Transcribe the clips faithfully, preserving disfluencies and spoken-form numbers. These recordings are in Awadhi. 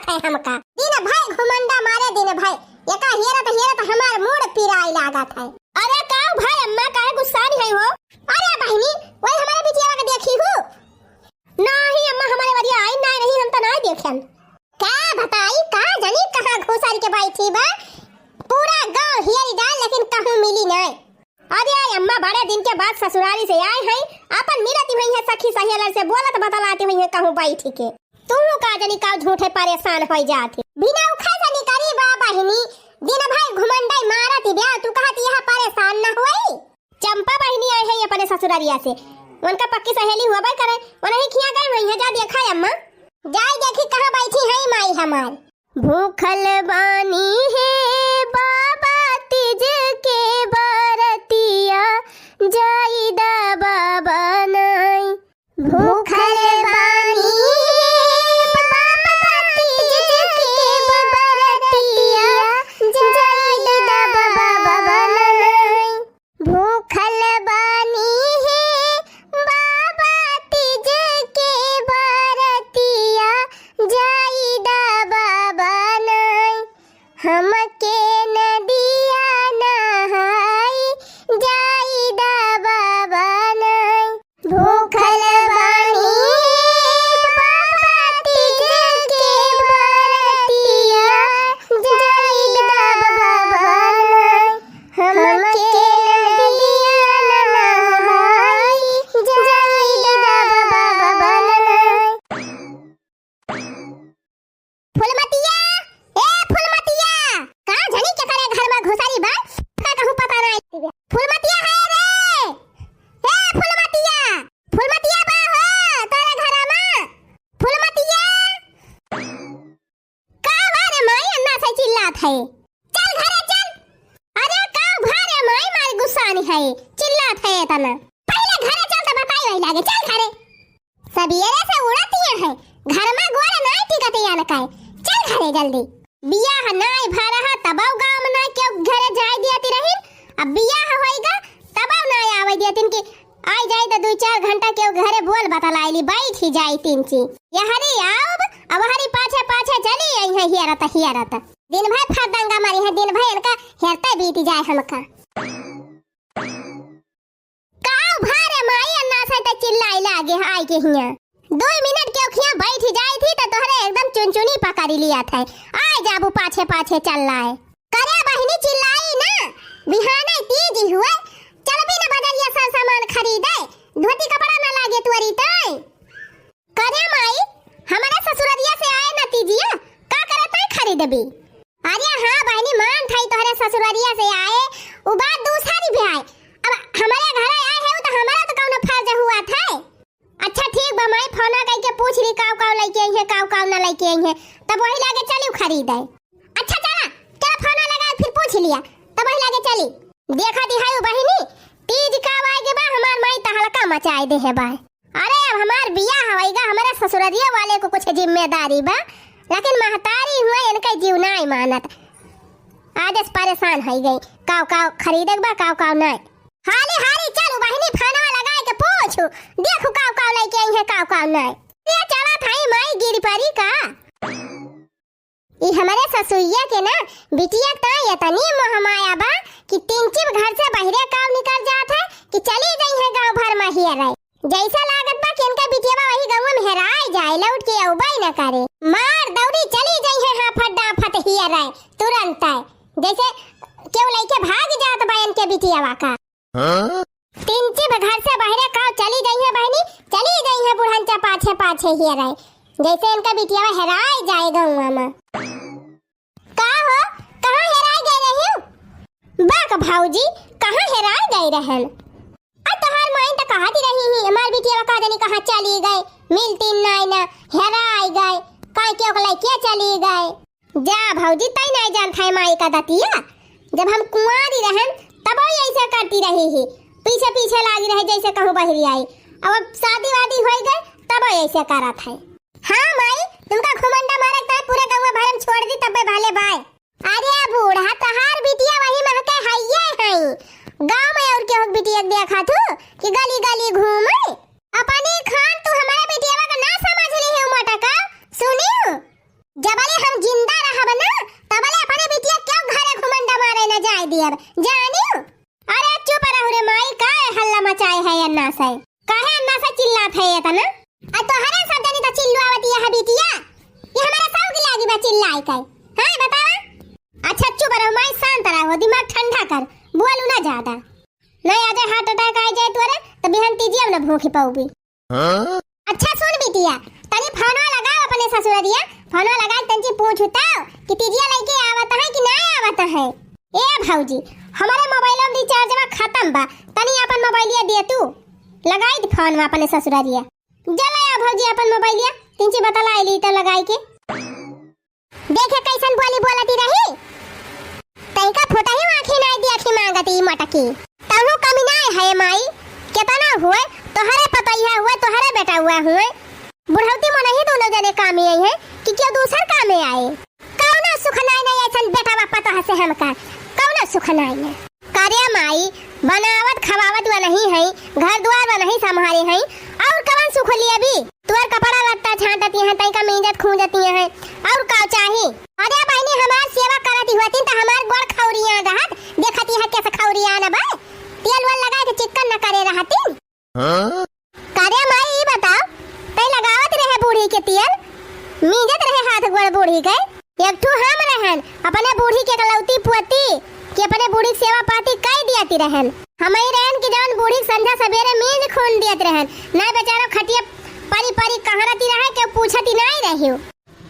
है हमका। दिन भर घुमंडा मारे दिन भर। एका हेरत हेरत हमार मूड़ पिराए लागत है। अरे का भाई अम्मा काहे गुस्सानी है हो? अरे बहिनी, वही हमारे बिटिया के देखी हूँ। नाही अम्मा, हमारे वरिया आई नाही रही, हम तो नाही देखेन। का बताई, का जानी कहाँ घुसर के बैठी बा। पूरा गांव हेरी डाल, लेकिन कहूँ मिली नाही। अरे अम्मा, बड़े दिन के बाद ससुरारी से आए हैं, आपन मिलती हुई है सखी सहेलर से, बोलत बतलाती हुई है कहूँ बैठी के। तू का जानी का झूठे परेशान हो जाती। बिना उखा जानी करी बा बहिनी, दिन भर घुमंडई मारती ब्या, तू कहती यहाँ परेशान न होई। चंपा बहिनी आई है अपने ससुररिया से, उनका पक्की सहेली होबे करे, उन्हीं खिया गई हुई है, जा देखा अम्मा। जाई देखी कहाँ बैठी है माई हमार। भूखल बानी हे बाबा तीज के बरतिया, जाई दा बाबा नाई। भूखल बानी हे बाबा तीज के बरतिया, जाई दा बाबा नाई। भूखल बानी हे बाबा तीज के बरतिया, जाई दा बाबा नाई। हमके नदिया नहाई, जाई दा बाबा नाई। भूखल बानी हे बाबा तीज के बरतिया, जाई दा बाबा नाई। हमके नदिया नहाई, जाई दा बाबा नाई। फुलमतिया, ए फुलमतिया, का जानी केकरे घर में घुसरी बा, का कहूँ पता नाही। फुलमतिया है रे, ए फुलमतिया, फुलमतिया बा हो तोरे घर में, फुलमतिया। का बा रे माई, अन्ना से चिल्लात है? चल घरे चल। अरे का बा रे माई, मारी गुस्सानी है, चिल्लात है इतना। पहले घरे चल तो बताई वही लागे, चल घरे। सबेरे से उड़तिया है, घर में गोड़ नाई टिकत यान काई। चल घरे जल्दी। बियाह नाई भा रहा तबौ गाँव में नाई केहू घरे जाए दियती रहिन, अब बियाह होइगा तबौ नाई आवे दियतिन कि आई जाई तो दुई चार घंटा केहू घरे बोल बतलाइली, बैठी जाई तीन ची। यहरी आउब, अब हरी पाछे पाछे चली आई है हियरत हियरत। दिन भर फरदंगा मारी है, दिन भर इनका हेरते बीती जाए हमका। काउ भा रे माई, अन्ना से तो चिल्लाई लागे आई के हिया। दुई मिनट केहू खिया बैठी जाई थी तो तोहरे एकदम चुनचुनी पकड़ी लिया था। आए जाबू पाछे पाछे चल लाए। करे बहिनी चिल्लाई ना, बिहाने तीज हुए, चलबी ना बजरिया सर सामान खरीदे, धोती कपड़ा ना लागे तोरी तय। करे माई, हमरे ससुररिया से आए नतीजिया, का करे तय खरीदबी? अरे हाँ बहिनी, मान थाई तोहरे ससुररिया से आए, उ बात दूसरी भी आए। अब हमरे घरे आए है तो हमारा तो कौनो फर्ज हुआ था। अच्छा ठीक बा माई, फोना कई के पूछ ली काव काव लइके आई है, काव काव ना लइके आई है, तब वही लागे चली खरीदे। अच्छा चला, चला फोना लगा फिर पूछ लिया, तब वही लागे चली। देखा दिहाई बहिनी, तीज काव आए के बा, हमार माई तहलका मचाए दे है बा। अरे अब हमार बियाह होइगा, हमारे ससुररिया वाले को कुछ जिम्मेदारी बा, लेकिन महतारी हुए इनके जीव नाई मानत। आज से परेशान होई गई, काव काव खरीदे के बा, काव काव नाई। हाली हाली चलू बहिनी, फोनवा लगाए के पूछू, देखू काव काव लइके आई है, काव काव नाई। ये चला थाई माई गिर परी का। ई हमरे ससुइया के ना बिटिया ता इतनी मोह माया बा कि तिनचिब घर से बहिरे काव निकर जात है कि चली गई है गाँव भर में हियरे। जैसा लागत बा कि इनका बिटिया वही गाँव में हेराई जाए, लौट के अउबे न करे। मार दौड़ी चली गई है हाफत डाफत हियरे तुरंत है, जैसे केहू लइके भाग जात बा इनके बिटिया का। हाँ? तिनचिब घर से बहिरे काव चली गई है बहिनी, चली गई है बुढ़नचा पाछे पाछे हियरे, जैसे इनका बिटिया हेराई जाए गौवा में। का हो, कहाँ हेराई गए रही हो? बाक भौजी, कहाँ हेराई गए रहन? आ तोहार माइन त कहती रही ही, हमार बिटिया का जानी कहाँ चली गए, मिलती नाई ना, हेराई गए, काहे के ओकला के चली गए। जा भौजी, तई नाई जानत है माई का दतिया। जब हम कुंवारी रहन, तब वो ऐसे करती रही ही, पीछे पीछे लागी रहे जैसे कहूँ बहरी आई। अब, अब शादी वादी होई गए, तब वो ऐसे करत है। हाँ माई, तुमका घुमंडा मारक ताई पूरे गौवा भर में छोड़ दी, तब भले बाय। अरे बूढ़ा, तोहार बिटिया वही महके हइये हई। गाँव में और केहू के बिटिया के देखा थू कि गली गली घूमे? अपनी खान तू हमारे बिटिया का ना समझ ली है मोटका। सुनियो, जबले लाई काई? हाँ, बतावा। अच्छा, चुप रहो माई, शांत रहो, दिमाग ठंडा कर, बोलू ना ज्यादा। नहीं आ जाए heart attack आ जाए तोरे, तो बिहान तीजिया ना भूखी पाऊबी। हाँ? अच्छा सुन बिटिया, तनी फोनवा लगाओ अपने ससुररिया, फोनवा लगा के तंची पूछू तो कि तीजिया लइके आवत है कि ना आवत है। ए भौजी, हमारे मोबाइल में रिचार्जवा खत्म बा, तनी अपन मोबाइलिया दे तू, लगाई दे फोनवा अपने ससुररिया। जला आ भौजी अपन मोबाइलिया, तिंची बतला आइली तो लगाई के। देखे कैसन बोली बोलती रही, तैका फुटही आँखी नाई देखी मांगती मटकी। तहु कमी नाई है माई, केतना हुए, तोहरे पतैया हुए, तोहरे बेटा हुआ हुए। बुढ़ौती मनही दोनों जने कामे आई है कि क्यों दूसर कामे आए। कौनो सुख नाई नहीं ऐसन बेटा बापा तो हसे हमका, कौनो सुख नाई है। करे माई, बनावत खवावत वनही है, घर दुआर वनही संभारे है, और कवन सुख लेबी? तुअर कपड़ा लत्ता छांटती हैं, तैका मींजत खूंजती हैं, और का चाही? अरे बहिनी, हमार सेवा करती होती त हमार गोड़ खौरिया रहत, देखती है कैसे खौरिया न बा, तेल वेल लगा के चिक्कन न करे रहती। हाँ? करे माई, ई बताओ, तै लगावत रहे बूढ़ी के तेल, मींजत रहे हाथ गोड़ बूढ़ी के, एक ठू हम रहन, अपने बूढ़ी के एकलौती पोती, कि अपने बूढ़ी के सेवा पाती कई दियती रहन। हम ही रहन कि जवन बूढ़ी के संझा सबेरे मींज खून दियत रहन, ना बेचारा खटिया परी परी कहरती रहे, केहू पूछती नाई रहियो।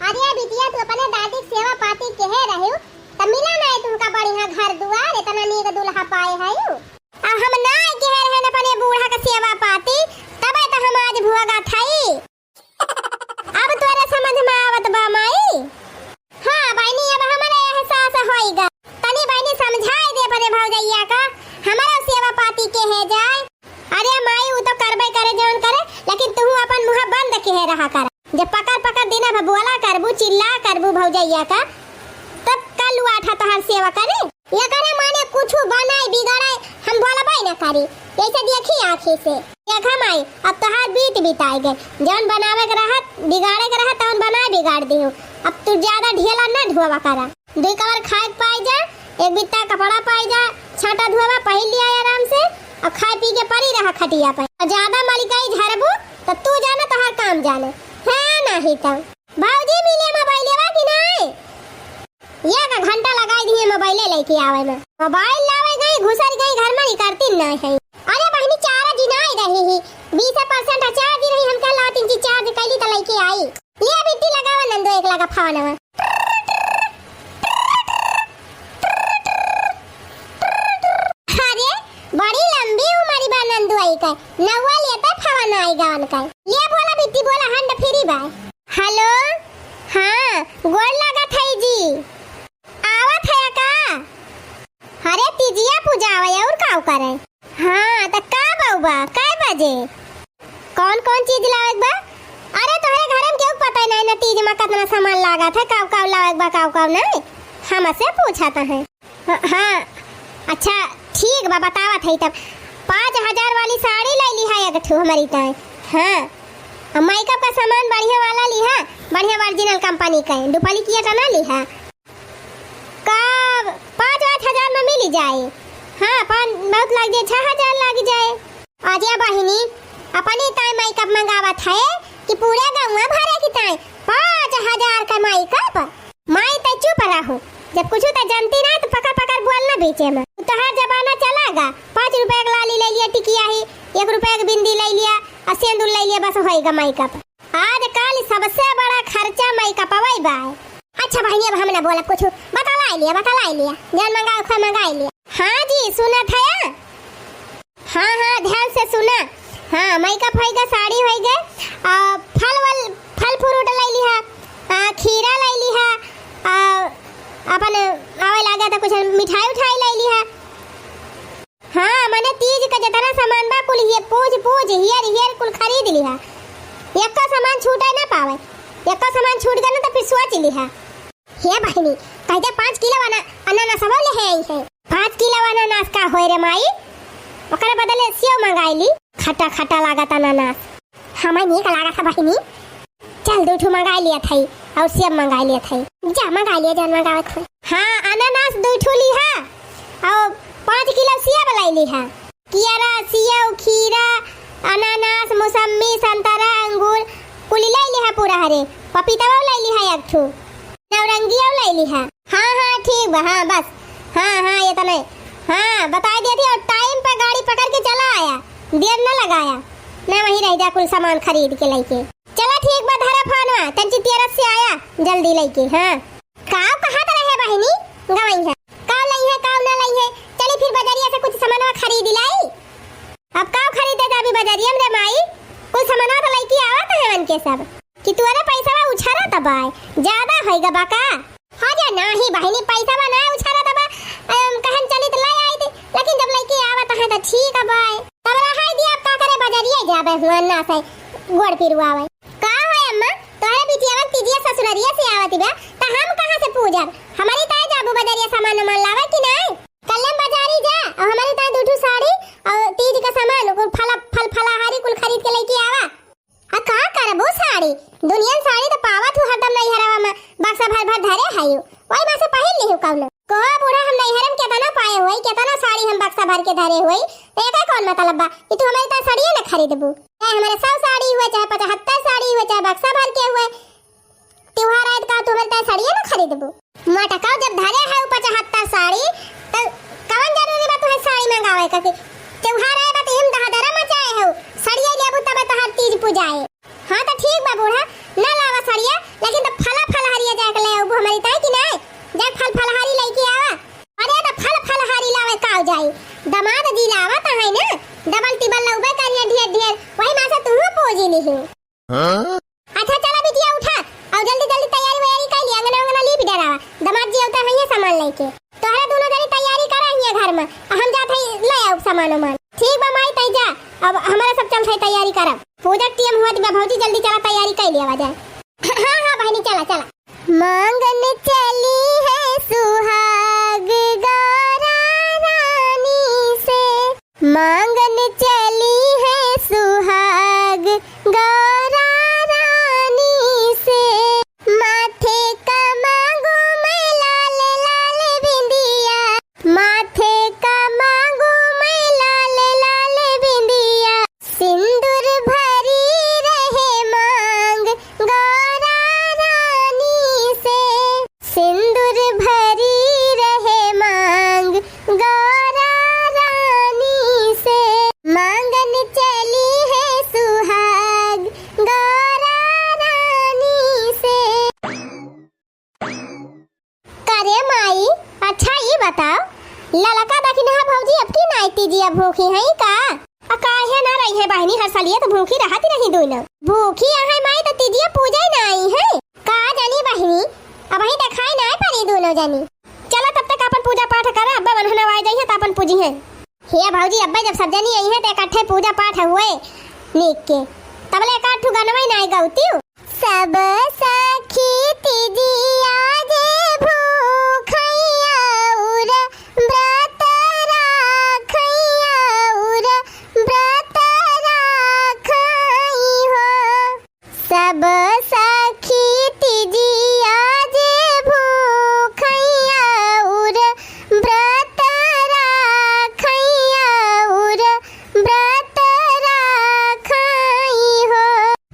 अरे बिटिया, तू अपने दादी के सेवा पाती केहे रहियो, त मिला नाई तुमका बढ़िया घर दुआर, इतना नीक दुल्हा पाए हयू। अब हम नाई केहे रहन अपने बूढ़ा के सेवा पाती, तबे त हम आज भोगत हई। अब तोरे समझ में आवत बा माई? हाँ बहिनी, अब हमरे एहसास होइगा। तनी बहिनी समझाई दे अपने भौजैया का, हमरो सेवा पाती केहे जाए। अरे माई, उ तो करबे करे जौन करे, लेकिन तुहू अपन मुँह बंद केहे रहा कर। जब पकड़ पकड़ दिना भर बोला करबू, चिल्ला करबू भौजैया का, तब कल उ आठा तोहार सेवा करे। एकरे माने कुछु बनाए बिगाड़े हम बोलबे न करी, ऐसे देखी आँखी से। देखा माई, अब तोहार बीत बिताए गए, जौन बनावे के रहत, बिगाड़े के रहत, तौन बनाए बिगाड़ दिहू। अब तू ज्यादा ढेला न ढोवा करा। दुई कवर खाए के पाई जा, एक बित्ता कपड़ा पाई जा, छाटा धोवा पहिर लिया आराम से, और खाए पी के पड़ी रहा खटिया पे। और ज्यादा मलिकाई झरबू, तो तू जाने तोहार काम जाने, है नाही तो। भौजी मिले मोबाइलवा कि नाई? एक घंटा लगाई दिए मोबाइले लेके आवे में। मोबाइल लावे गई, घुसर गई घर में, निकलती नहीं है। अरे बहिनी, चार्ज ही नाई रही ही, बीस percent चार्ज रही, हम कहला तीन चार्ज कैली त लेके आई। ले बिट्टी लगावा नंदो एक लगा फोनवा। अरे, बड़ी लंबी उमर बा नंदुआई का, नौवा लेता फवा नाई गावन का। ले बोला बिट्टी, बोला, hand free बा। हेलो, हाँ, गोड़ लागत है जी। आवत है का? अरे, तीजिया पूजा आवे, और का करे? हाँ, त का बउबा, कै बजे? कौन कौन चीज लावे के बा? अरे, तोहरे घरे में केहू पता ही नहीं ना, तीज में कितना सामान लागत है, काव काव लावे के बा, काव काव नहीं, हमसे पूछत है। हाँ, हाँ, अच्छा, ठीक बा, बतावत है तब। पाँच हजार वाली साड़ी ले लिहा एक ठो हमारी ताई। हाँ, और मेकअप का सामान बढ़िया वाला लिहा, बढ़िया original company का, duplicate ना लिहा। का पाँच पाँच हजार में मिल जाए? हाँ, पाँच बहुत लाग जाए, छह हजार लाग जाए। अरे बहिनी, अपने ताई मेकअप मंगावत है कि पूरे गौवा भरे की ताई? पाँच हजार का मेकअप? माई तै चुप रहो, जब कुछ तो जानती ना तो पकड़ पकड़ बोलना बीचे में। तोहार जमाना चला गा, पाँच रुपया के लाली ले लिया, टिकिया ही, एक रुपया के बिंदी ले लिया, और सेंदूर ले लिया, बस होएगा मेकअप। आजकल सबसे बड़ा खर्चा मेकअपवै बा। अच्छा बहिनी, अब हम ना बोलब कुछ, बतलाइ लिया, बतलाइ लिया, जौन मंगावे खोए मंगाइ लिया। हाँ जी, सुनत है। हाँ, हाँ, ध्यान से सुना। हाँ, मेकअप होइगा, साड़ी होइगा, आ, फल वल, फल फ्रूट ले लिहा, आ, खीरा ले लिहा, आ, अपन आवे लागे तो कुछ मिठाई उठाई ले लिहा। हाँ, मने तीज का जितना सामान बा, कुल ये पूज, पूज, हियर, हियर, कुल खरीद लिहा। एको सामान छूटे ना पावे। एको सामान छूट गए ना, तो फिर सोच लिहा। हे बहिनी, कहते पाँच किलो अना-, अनानास अब ले है, है। पाँच किलो अनानास का होए रे माई? ओकरे बदले सेव मंगाई ली। खट्टा, खट्टा लागत अनानास। हमें नीक लागत है बहिनी। चल, दू ठो मंगाई लिया थाई और सेब मंगाई लिया थाई। जा, मंगाई लिया, जौन मंगावे खोए। हाँ, अनानास दू ठो लिहा और पाँच किलो सेब लाई लिहा। कियारा, सेव, खीरा, अनानास, मौसम्मी, संतरा, अंगूर, कुल लाई लिहा पूरा हरे। पपीतवा लाई लिहा एक ठो। और रंगियो लइ लिहा। हाँ, हाँ, ठीक बा, हाँ, बस। हाँ, हाँ, ये तो नहीं। हाँ, बताइ दिया थी, और time पे गाड़ी पकड़ के चला आया, देर न लगाया। ना वहीं रह जा, कुल सामान खरीद के लइके। चला ठीक बा, धरा फोनवा, तन चितियरस से आया, जल्दी लइके, हाँ। काव कहत रहे बहिनी, गवई है। काव लई है, काव ना लई है, चली फिर बजरिया से कुछ सामानवा खरीद लाई। अब काव खरीदे जाबी बजरिया में रे माई, कुल सामानवा तो लइके आवत है उनके सब। कि तोरे पैसवा उछरत बाय, ज्यादा होइगा बा का? हाँ जा, नाही बहिनी, पैसवा ना उछरत बा, अम, कहन चली त ले आई थी, लेकिन जब लइके आवत है त ठीक बाय। तब रहाई दिया, अब का करे, बजरिया जाबे हुआ ना से गोड़ पिरवावे। का है अम्मा, तोहरे बिटियावन तीजिया ससुररिया से आवत बा, त हम कहाँ से पूजब? हमरी ताई जाबू बजरिया सामान उमान लावे कि नाय? कल्ले बजारी जा, और हमरी ताई दू ठू साड़ी और तीज का सामान, कुल फल, फल फलाहारी कुल खरीद के लइके आवा। आ का करबू साड़ी? दुनियन साड़ी त पावत हूँ हरदम नैहरवा में, बक्सा भर भर धरे हयू, वही में से पहिन लिहू कौनो। कहो बूढ़ा, हम नैहर में केतना पाए हुई, केतना साड़ी हम बक्सा भर के धरे हुई, त एकर कौन मतलब बा कि तू हमरी ताई साड़िये न खरीदबू? ए, हमरे सौ साड़ी हुए, चाहे पचहत्तर साड़ी हुए, चाहे बक्सा भर के हुए, त्योहार आए त का तू हमरी ताई साड़िये न खरीदबू? मटकाऊ जब धरे है ऊ पचहत्तर साड़ी, त कवन जरूरी बा तुहे साड़ी मंगावे के? त्योहार आए बा त इम दहदरा मचाए है, साड़िये लेबू तबे तोहार तीज पूजाए। हाँ त ठीक बा बूढ़ा, ना लावा साड़िया, लेकिन त फला फलहरिया जाके ले आबू हमरी ताई कि नाय? जा फल फलहारी लइके आवा। अरे त फल फलहारी लावे काव जाई, दमाद जी लावा त है ना, डबल टिबल लउबे करिए ढेर ढेर, वही में से तू पूजी लिहू। हाँ? अच्छा चला बिटिया उठा, और जल्दी जल्दी तैयारी वैयारी कर लिया, अंगना अंगना लीप डरावा, दमाद जी अवते हैं सामान लेके। तोहरा दोनों जनी तैयारी करा हिया घर में, आ हम जात हई ले आउब सामान उमान। ठीक बा माई, तई जा, अब हमारा सब चलत है तैयारी करब। पूजा टीम हुआ बा भौजी, जल्दी चला तैयारी कर लिया जाए। हाँ हाँ बहिनी चला चला। मांगन चली है सुहाग गौरा रानी से, मांगन चली है सुहाग गौरा रानी से। माथे का मांगू मैं लाल लाल बिंदिया, माथे का मांगू मैं लाल लाल बिंदिया। सिंदूर भरी रहे मांग गौरा रानी से, सिंदूर भरी रहे मांग गौरा रानी से। मांगन चली है सुहाग गौरा रानी से। करे माई, अच्छा ई बताओ, ललका दखिनहा भौजी अबकी नाई तीजिया भूखी हैं का? आ काहे ना रही है बहिनी, हर सालिया त भूखी रहत रही दोनों। भूखी आहे माई त तीजिया पूजे ना आई है। का जानी बहिनी, अबहीं देखाई ना पड़ी दोनों जनी। चला तब तक अपन पूजा पाठ करा, अब्बे वनहना आ जाई है त अपन पूजी है। हे भौजी, अब्बे जब सब जनी आई है त इकट्ठे पूजा पाठ हुए नीक के, तबले एक आध ठू गनवा ही ना गौतियो। सब सखी तीजिया जे भूखैया उर व्रत राखैया उर व्रत राखई हो। सब सखी तीजिया जे भूखैया उर व्रत राखैया उर व्रत राखई हो।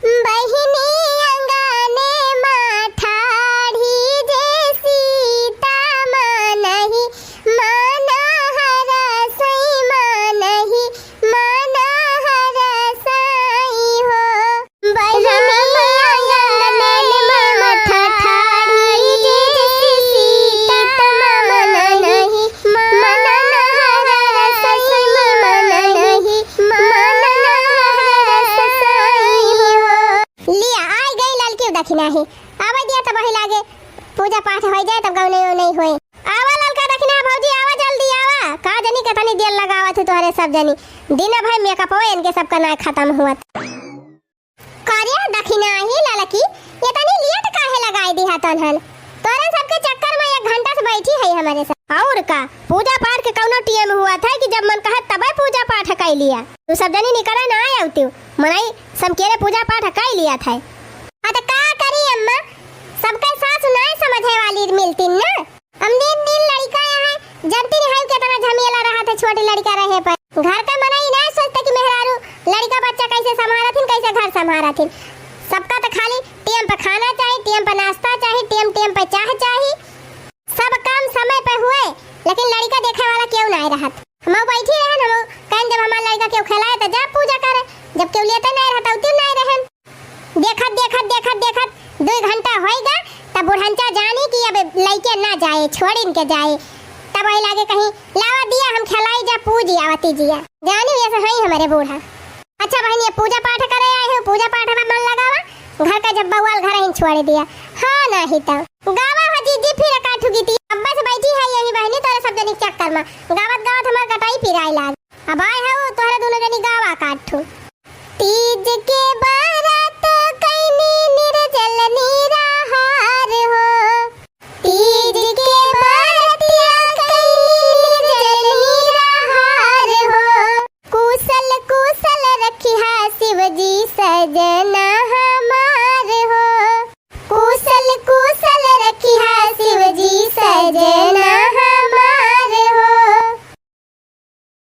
बहिनी अंगने मा ठाढ़ी जे सीता मानहि, मन हरसई मानहि, मन हरसई हो। बहिनी अंगने मा ठाढ़ी जे सीता मानहि, मन हरसई मानहि, मन हरसई हो। लिया, आई गई ललकी दखिनहा ही। आवे दिया तब वही लागे, पूजा पाठ होई जाए, तब गौने नहीं होए। आवा ललका दखिनहा भौजी, आवा जल्दी आवा। का जनी केतनी देर लगावत है तोहरे सब जनी। दिन भर मेकअपवे इनके सबका ना खतम हुअत। करे दखिनहा ही ललकी, ये तनी लेट काहे लगाई दिहा तोन्हन? तोहरे सबके चक्कर में एक घंटा से बैठी है हमारे साथ। और का, पूजा पाठ के कौनो टीएम हुआ था कि जब मन कहे तबे पूजा पाठ कई लिया। तू सब जनी निकले ना आए अवतियो, मनई समकेरे पूजा पाठ कई लिया था। हाँ त का करी अम्मा, सबके सास नाय समझे वाली मिलती ना। हम दिन दिन लड़िका यहाँ जनती नहीं है केतना झमेला रहा था छोटी लड़िका रहे पर। घर का मनई ना सोचते कि मेहरारू लड़िका बच्चा कैसे संभारत हिन, कैसे घर संभारत हिन। सबका त खाली टेम पे खाना चाही, टेम पे नाश्ता चाही, टेम टेम पे चाह चाही। लेकिन लड़िका देखे वाला केहू नाहीं रहत। हम बैठी रहन, हम कहन, "जब हमार लड़िका केहू खेलाए त जा पूजा करे, जब केहू लेते नाहीं रहत, उतिन नाहीं रहन।" देखत, देखत, देखत, देखत दुइ घंटा होइगा, तब बुढ़ंचा जानी कि अब लइके ना जाए, छोड़िन के जाए। तब वही लागे कहीं, "लावा दिया, हम खेलाई जा, पूजी आवती जिया।" जानी ऐसे हई हमरे बूढ़ा। "अच्छा बहिनी, अब पूजा पाठ करे आए हो, पूजा पाठ में मन लगावा, घर का जब बउआल घर ही छोड़ दिया।" "हाँ, नाहीं तो।" गावा हो जीजी फिर का ठुकी थी, अब बस बैठी है यही बहिनी तोरे सब जनी के चक्कर में। गावत गावत हमार गटाई पिराए लाग। अब आए हो तोहरे दोनों